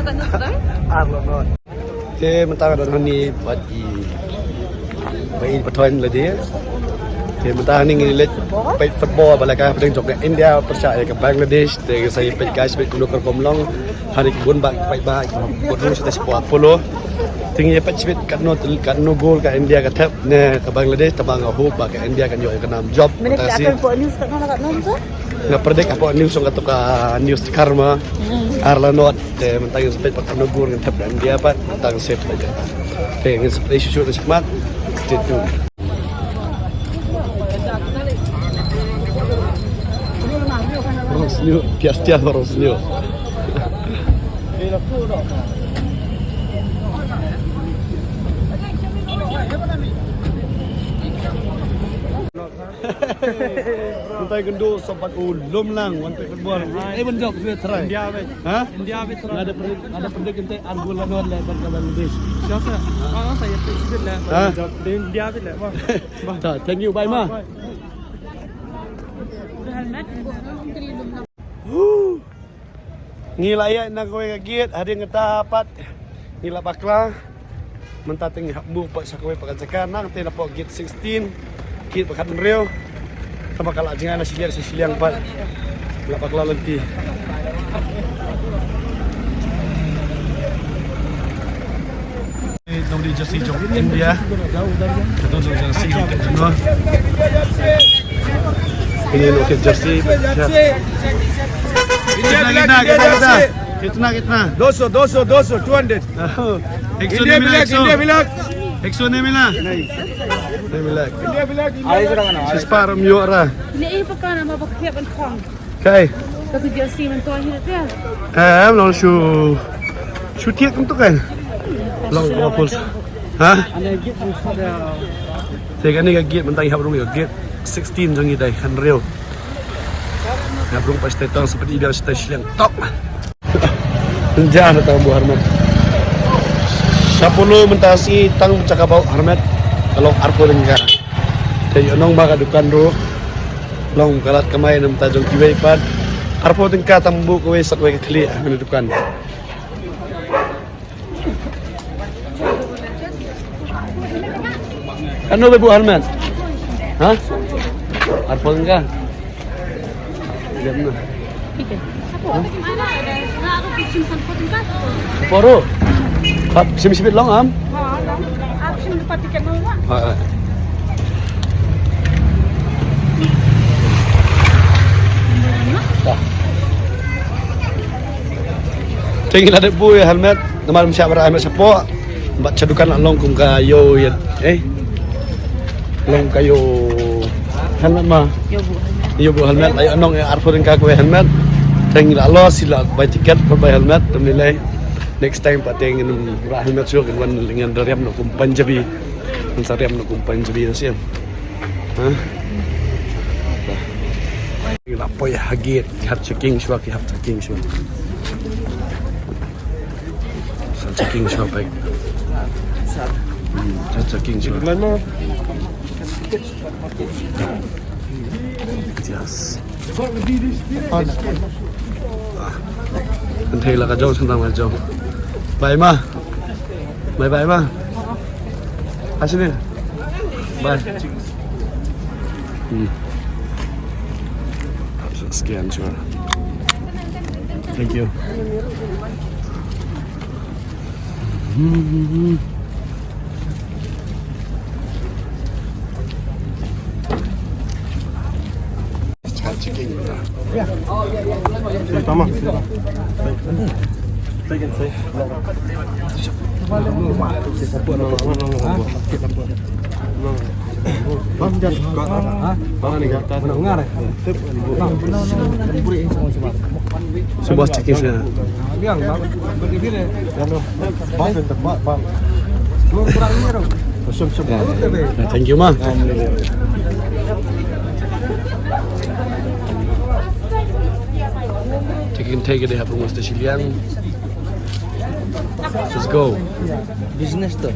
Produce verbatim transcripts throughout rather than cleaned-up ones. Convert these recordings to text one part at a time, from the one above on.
Ar la not. Te mynta nga don hangne bad i, bad i pathoh lade. Te mynta hangne ngi leit peit football ba la ka hapdeng jong ka India pyrshah ïa ka Bangladesh. Te ngi sa ïa peit guys, peit kumno ka rukom long. Hangne ki bun ba peit ba bun rung sha te sha Apollo. Te ngi ïa peit shibit katno, katno goal ka India ka thep ne ka Bangladesh, tangba nga hope ba ka India kan ïoh ïa ka nam jop. Mynta ka sngi. Nga predict hapoh news jong kato ka news Karma. Ar la not. Te mynta ngin sa peit pat katno goal ngin thep da India pat, mynta ngin sa peit. Te ngin sa peit shuh shuh da shakmat. Stay tuned. Orang senyum, tiap-tiap orang senyum. Mynta ngi kynduh sa pat u lum lang wan peit football. Eh, ban jop, shu try. India beit. Ha? India beit try. Nga da predict, nga da predict kynta ar goal la don leh bad ka Bangladesh. Sure, sir. Ah, sa ïa peit sibit leh. Ha? Ban jop. India beit leh. Bah. Bah. Ta, thank you, bye ma. Bye. Ngi la ïaid na kawei ka gate, hadien kata pat ngi la bakla. Mynta te ngi hap move pat sha kawei pat ka jaka, nangta napoh gate sixteen, gate ba khathynriew. Tangba ka la jngai na shiliang, sha shiliang pat. Ngi la bakla lynti. Nongdih jersey jong India. Kata tu jersey jong India. Ini lo ke jersey. India, kitna, kitna, kitna? Kitna, kitna? दो सौ, दो सौ, दो सौ, टू हंड्रेड। एक सौ नहीं मिला, एक सौ। इंडिया भी लग, इंडिया भी लग। एक सौ नहीं मिला। नहीं मिला। इंडिया भी लग, इंडिया भी लग। Sispa ram ïoh ra. Ini eh, pakana ma bakhiap an khong. Kai. Ka tu jersey man tu hi te. Eh, long shu. Shu thied kum tu kan. Long Liverpool. Ha? Te kane ka gate mynta ngi hap rung ïa ka gate sixteen jong ngi dei, hynriew. Ngi hap rung pat shatei tang, sa peit i biang shatei shiliang tok. Ynja na tang Buh Hermet. Sha Apollo mynta shi tang jaka Buh Hermet. Ka long arphew tyngka. Te ïoh nong ba ka dukan ruh long ka lad kamai na bynta jong kiwei pat. Arphew tyngka tang buh kawei sa kawei ka khlieh ha kane ka dukan. Ano ba Buh Hermet? Ha? Arphew tyngka. Diam na. Poro. Pat sim sibit long am. Ha, ha. Te ngi la dep buh ïa helmet, namar ym shah ba rah helmet shapoh. Bad sha dukan la long kum ka ïoh ïa, eh. Long ka ïoh helmet ma. Ïoh buh helmet. Ïoh buh helmet, la ïoh nong ïa arphew tyngka kawei helmet. Te ngi la los, ngi la bai tiket bad bai helmet, te ym lei lei. Next time pat te ngin rah helmet shuh, ngin wan, ngin riam noh kum Punjabi. Ngin sa riam noh kum Punjabi na sien. Ha? Ngi la poi ha gate, ki hap checking shuwa, ki hap checking shuwa. Sa checking shuwa pek. Hmm, sa checking shuwa. Yes. Kan thei la ka jong, sendang la jong. Bye ma. Bye bye ma. Asini. Bye. Hmm. Scan shuwa. Thank you. Hmm. Shu bos checking shuwa. Yeah, thank you ma. Checking, take it, they have almost a shilliang. Let's go. Business to.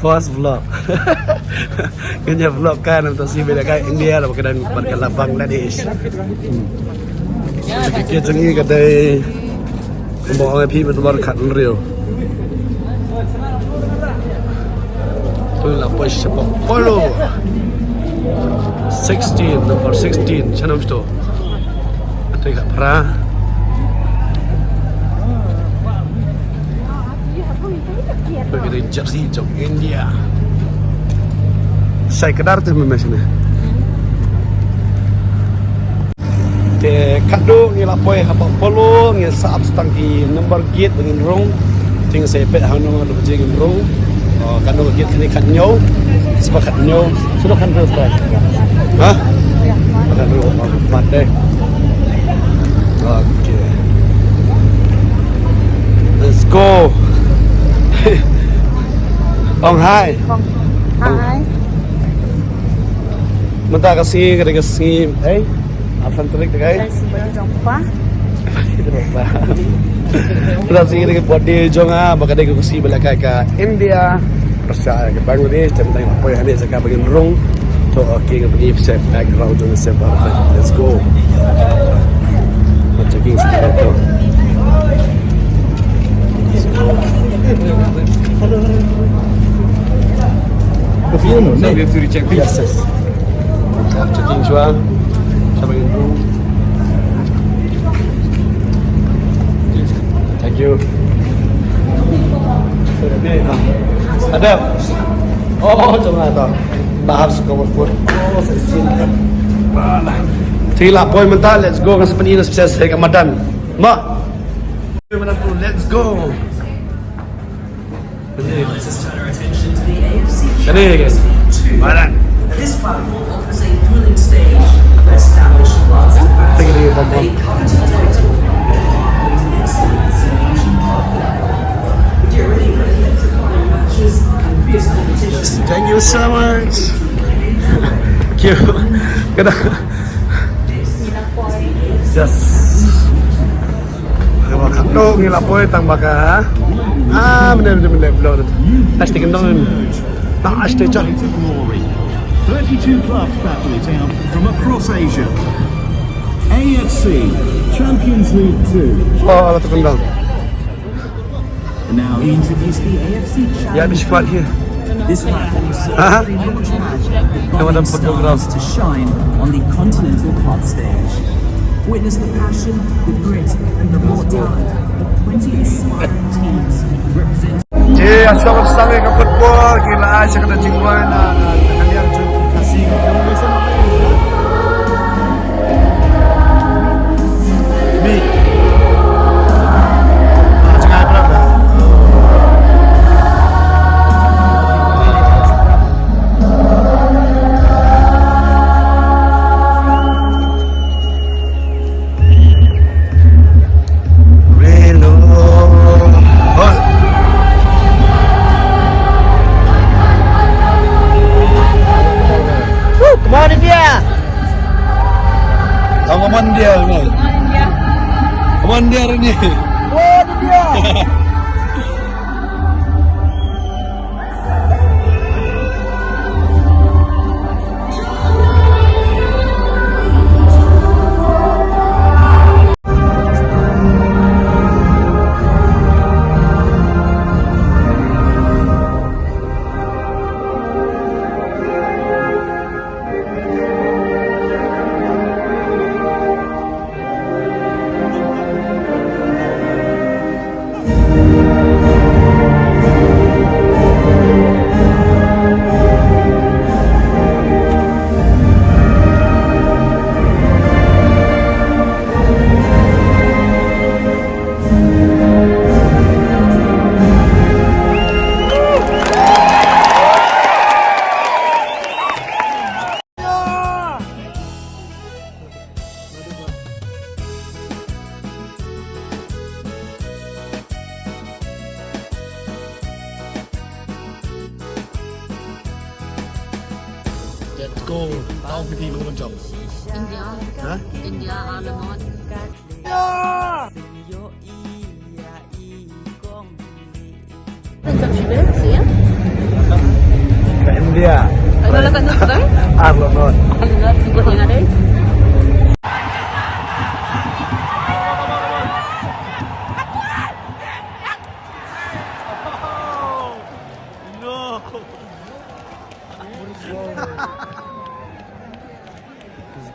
First vlog. Ngin ïa vlog ka nam to shi bynta ka India, la ka dang bad ka la Bangladesh. Hmm. Ka tiket jong ngi ka dei, kumba ong ïa phi, ba number khathynriew. Phi la poi sha Polo. Sixteen, number sixteen, sha nam sto. Ka dei ka phra. Ka dei jersey jong India. Shai kdar te mynta shane. Te katto ngi la poi ha Polo, ngi sah ap tang ki number gate ba ngin rung. Te ngin sa peit hangno ba ngin rung. Oh, katno gate kane, khathynñiew. Sha khathynñiew. Sha khathynñiew. Ha? Khathynñiew. Mat dei. Okay. Let's go. Ong hi. Ong hi. Mynta ka sngi, ka dei ka sngi, eh? Arphew tarik, dei? Ka sngi birthday jong papa. Mynta ka sngi ka dei ka birthday jong nga, ba ka dei ka sngi ba la kai ka India. Pyrshah ka Bangladesh, te mynta ngi la poi hangne jaka ba ngin rung. To, okay, nga pynïaid background jong nga seh ba. Let's go. Checking sha to. Ka view no, ne? Yes, yes. Checking shuwa. Shuwa ba ngin rung. Thank you. Ada. Oh, jom lah tu. Bahas kau pun. Oh, sesin. Mana? Te la poi mynta, let's go, ngan sa pyni na special sa ka madan. Ma. Let's go. Let's turn our attention to the A F C Champions League two. This platform offers a thrilling stage for established clubs and fans, a coveted title, and excellence in Asian club football. Get ready for electrifying matches and fierce competition. Thank you so much. Thank you. Kena. Yes. Ngi la poi tang ba ka. Ah, mynne, mynne, mynne, blur. Plastic kentang ni. Tak, plastic cah. Thirty-two clubs battle it out from across Asia. A F C Champions League two. Oh, alah, tu kentang. And now we introduce the A F C Champions League. Ya, di squad here. This platform serves as a launch pad for budding stars to shine on the continental club stage. Witness the passion, the grit, and the raw talent of twenty aspiring teams representing. Ji, ïa shuwa ban sdang ïa ka football, ki la ai sha ka jingrwai na, na, na ka liang jong ki Khasi. Woo, come on, India! Come on, India, man. Come on, India, Rini. Come on, India. Let's go. Tau phi ti ko jong. India. Ha? India, Ireland. Ka India. Ar lonot. Ar lonot. Ikut yang ada.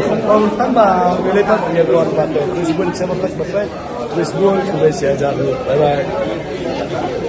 ba kham kong tang ba ngi leit pat ïa ka rot pat. Khublei shibun sha ba peit, ba peit. Khublei shibun, khublei shihajar. Bye bye.